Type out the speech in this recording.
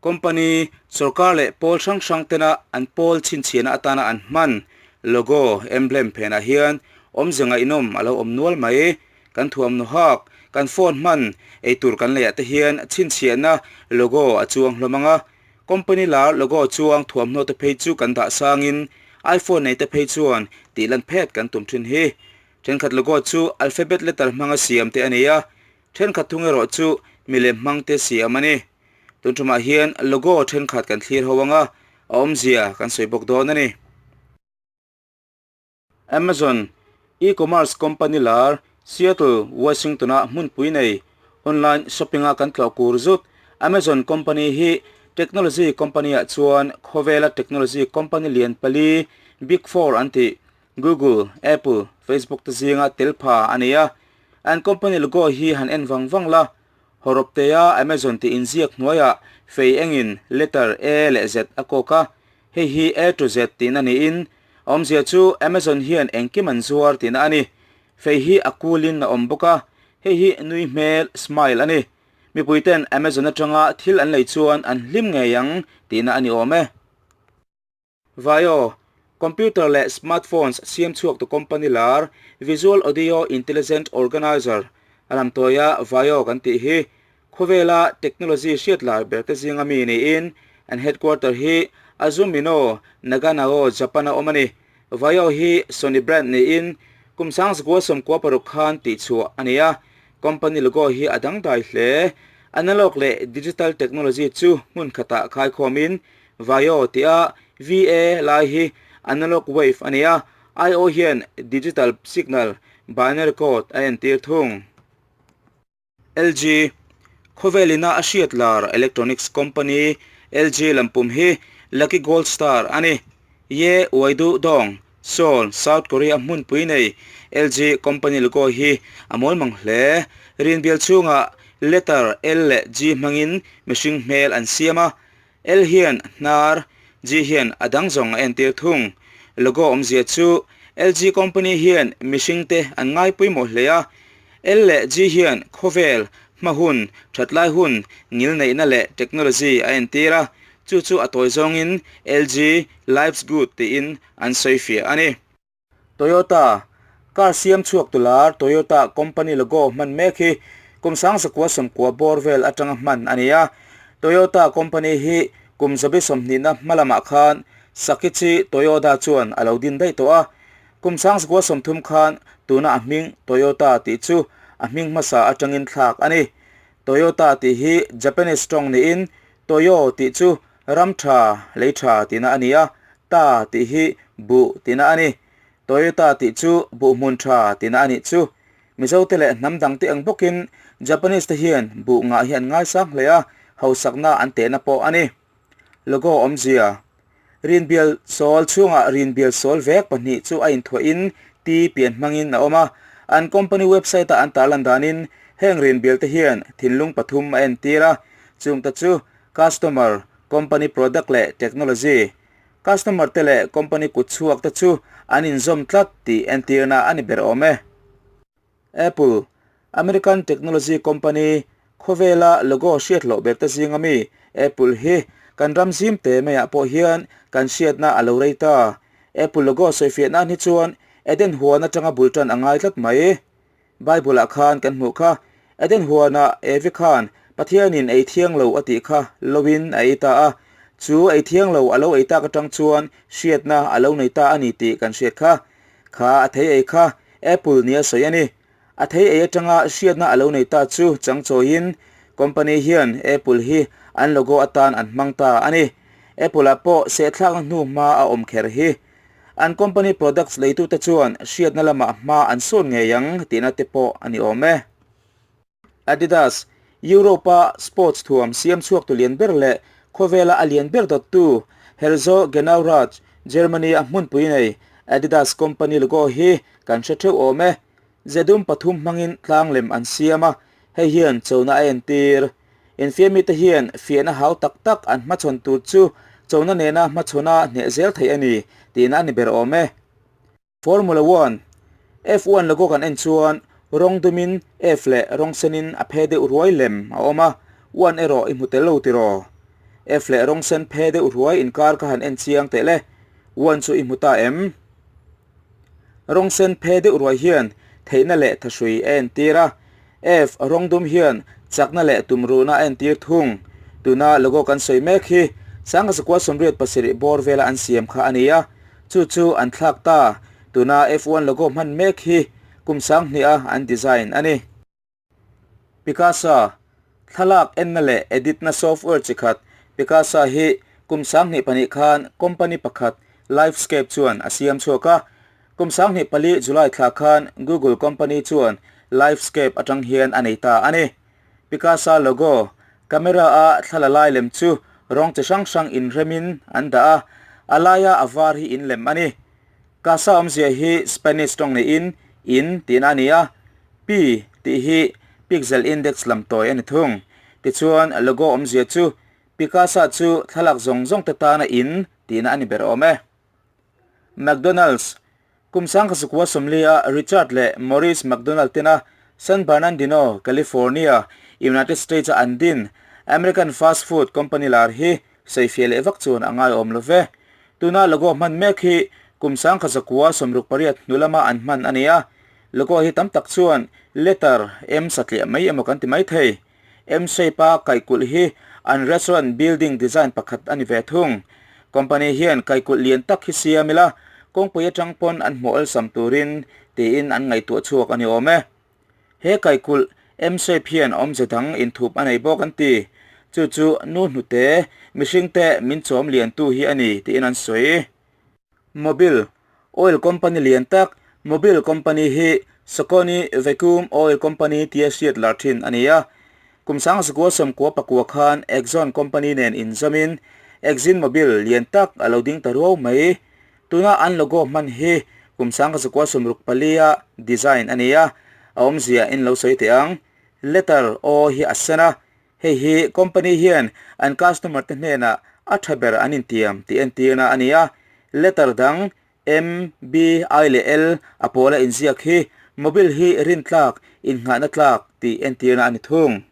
Company, sorkar leh pawl hrang hrang tena an pawl chhinchhiahna atana an hman logo, emblem phenah hian awmze ngaihnawm a lo awm nual mai. Kan thuamhnaw hak, kan phone hman, eitur kan leiah te hian chhinchhiahna logo a chuang hlawm ang a. Company lar logo chuang thuamhnaw te phei chu kan dah sangin iPhone nei te phei chuan tih lan phet kan tum thin hi. Thenkhat logo chu alphabet letter hmanga siam te a ni a, thenkhat thung erawh chu milem hmang te siam a ni. Tun tumah hian logo thenkhat kan thlir ho ang a, a awmzia kan sawi bawk dawn a ni. Amazon, e-commerce company lar Seattle, Washington-a hmunpui nei online shopping-a kan tlawh kur zut. Amazon company hi technology company-ah chuan khawvela technology company lian pali, Big Four an tih, Google, Apple, Facebook te zinga tel pha a ni a. An company logo hi han en vang vang la, hawrawptea Amazon tih inziak hnuaiah fei engin letter A leh Z a kawk a, Hei hi A to Z tihna niin, a awmzia chu Amazon hian engkim an zuar tihna a ni. Fei hi a kulin a awm bawk a, hei hi nui hmel, smile, a ni. Mipuiten Amazon atanga thil an lei chuan an hlim ngei ang tihna a ni awm e. Vaio, Computer leh smartphones siam chhuak tu company lar Visual Audio Intelligent Organizer a lamtawia Vaio kan tih hi Khawvela technology hriat lar ber te zinga mi niin an headquarter hi Azumino, Naganao, Japan a awm a ni. Vaio hi Sony brand niin kum 1996 khan tihchhuah a ni a, company logo hi a dangdai hle. Analog leh digital technology chu hmun khatah khaikhawmin Vaio tia VA lai hi analog wave a ni a, IO hian digital signal, binary code, a entir thung. LG, Khawvel ina a hriat lar electronics company LG lampum hi Lucky Gold Star a ni. Ye Uaidu Dong, Seoul, South Korea hmunpui nei LG company logo hi a mawl mang hle. Rinbial chhungah letter L leh G hmangin mihring hmel an siam a, L hian hnar, G hian a dang zawng a entir thung. Logo awmzia chu LG company hian mihringte an ngai pawimawh hle a, L leh G hian khawvel, hma hun, thatlai hun, ngilneihna leh technology a entir a, chu chu a tawi zawngin LG Life's Good tiin an sawifiah a ni. Toyota, Car siam chhuak tu lar Toyota company logo hman mek hi kum 1990 bawr vel atanga hman a ni a. Toyota company hi kum 29na hma lamah khan Sakichi Toyoda chuan a lo din daih tawh a. Kum 1930 khan tuna a hming Toyota tih chu a hming hmasa atangin thlak a ni. Toyota tih hi Japanese tawng niin Toyo tih chu ram tha, lei tha tihna a ni a, ta tih hi buh tihna a ni. Toyota tih chu buh hmun tha tihna a nih chu. Mizote leh hnam dangte ang bawkin Japanese te hian buh ngah hi an ngaisang hle a, hausakna an tehna pawh a ni. Logo awmzia, Rinbial sawl chhungah rinbial sawl vek pahnih chu a inthuahin ti pian hmangin a awm a, an company website-a an tarlan danin heng rinbial te hian thinlung pathum a entir a, chungte chu customer, company product leh technology. Customer te leh company kutchhuak te chu an inzawm tlat tih entirna a ni ber awm e. Apple, American technology company, khawvela logo hriat hlawh ber te zinga mi Apple hi kan ram zim te maiah pawh hian kan hriatna a lo rei ta. Apple logo sawifiah nan hi chuan Eden huan atanga bul tan a ngai tlat mai. Bible-ah khan kan hmuh kha, Eden huanah Evi khan Pathianin ei thiang lo a tih kha loin a ei ta a, chu ei thiang lo a lo ei tak atang chuan hriatna a lo nei ta a ni tih kan hriat kha. Kha a thei ei kha Apple nia sawi a ni. A thei ei atanga hriatna a lo nei ta chu changchawiin company hian Apple hi an logo atan an hmang ta a ni. Apple-ah pawh sehthlakna hnu hma a awm kher hi. An company products leitute chuan hriatna lamah hma an sawn ngei ang tihna te pawh a ni awm e. Adidas, Europe-a sports thuam siam chhuak tu lian ber leh khawvela a lian ber dawttu Herzo Genaurach, Germany-a hmunpui nei Adidas company logo hi kan hre theuh awm e. Zedum pathum hmangin tlang lem an siam a, hei hian chona a entir. Infiamite hian fiahna hau tak tak an hmachhawn tur chu chona nena hmachhawna hneh zel theih a ni tihna a ni ber awm e. Formula One, F1 logo kan en chuan rawng dumin F leh rawng senin a phe deuh ruai lem a awm a, One erawh i hmu tel lo tiraw? F leh rawng sen phe deuh ruai inkar ka han en chiang teh le. One chu i hmu ta em? Rawng sen phe deuh ruai hian theihna leh thahrui a entir a. F rawng dum hian chakna leh tumruhna a entir thung. Tuna logo kan sawi mek hi Sangha Zakua 87 bawr vela an siam kha a ni a, chu chu an thlak ta. Tuna F1 logo hman mek hi kum sanghniha an design a ni. Picasa, Thlalak enna leh edit-na software chi khat Picasa hi kum 2002 khan company pakhat Livescape chuan a siam chhuak a. Kum 2004 July thla khan Google company chuan Livescape atang hian a nei ta a ni. Picasa logo, Camera-a thla la lai lem chu rawng chi hrang hrang inremin an dah a, a laia a var hi inlem a ni. Casa awmzia hi Spanish tawng niin in tihna a ni a, P tih hi pixel index lam tawi a ni thung. Tichuan, logo awmzia chu Picasa chu thlalak zawng zawng te tana in tihna a ni ber awm e. McDonald's, Kum sangkha 19 a Richard leh Maurice McDonald tena San Bernardino, California, United States a an din American fast food company lar hi sawifiah leh vak chuan a ngaiawm lo ve. Tuna logo hman mek hi kum 1968 hnu lama an hman a ni a. Logo hi tam tak chuan letter M satliah mai emaw kan ti mai thei. M shape a kaikulh hi an restaurant building design pakhat a ni ve thung. Company hian kaikulh lian tak hi siam ila kawngpui atang pawn an hmuh awlsam turin tiin an ngaihtuah chhuak a ni awm e. He kaikulh M shape hian awmze dang inthup a nei bawk an ti. Chu chu nu hnute mihringte min chawm liantu hi a ni tiin an sawi. Mobil Oil Company lian tak Mobil Company hi Socony Vacuum Oil Company tia hriat lar thin a ni a. Kum 1999 khan Exxon Company nen inzawmin Exxon Mobil lian tak a lo ding ta ruau mai. Tuna an logo hman hi kum 1964 a design a ni a, a awmzia in lo sawi teh ang. Letter O hi a sen a, Hei hi company hian an customer te hnenah a tha ber an intiam tih entirna a ni a, letter dang M, B, I leh L a pawla inziak hi mobile hi rintlak, innghahna tlak tih entirna a ni thung.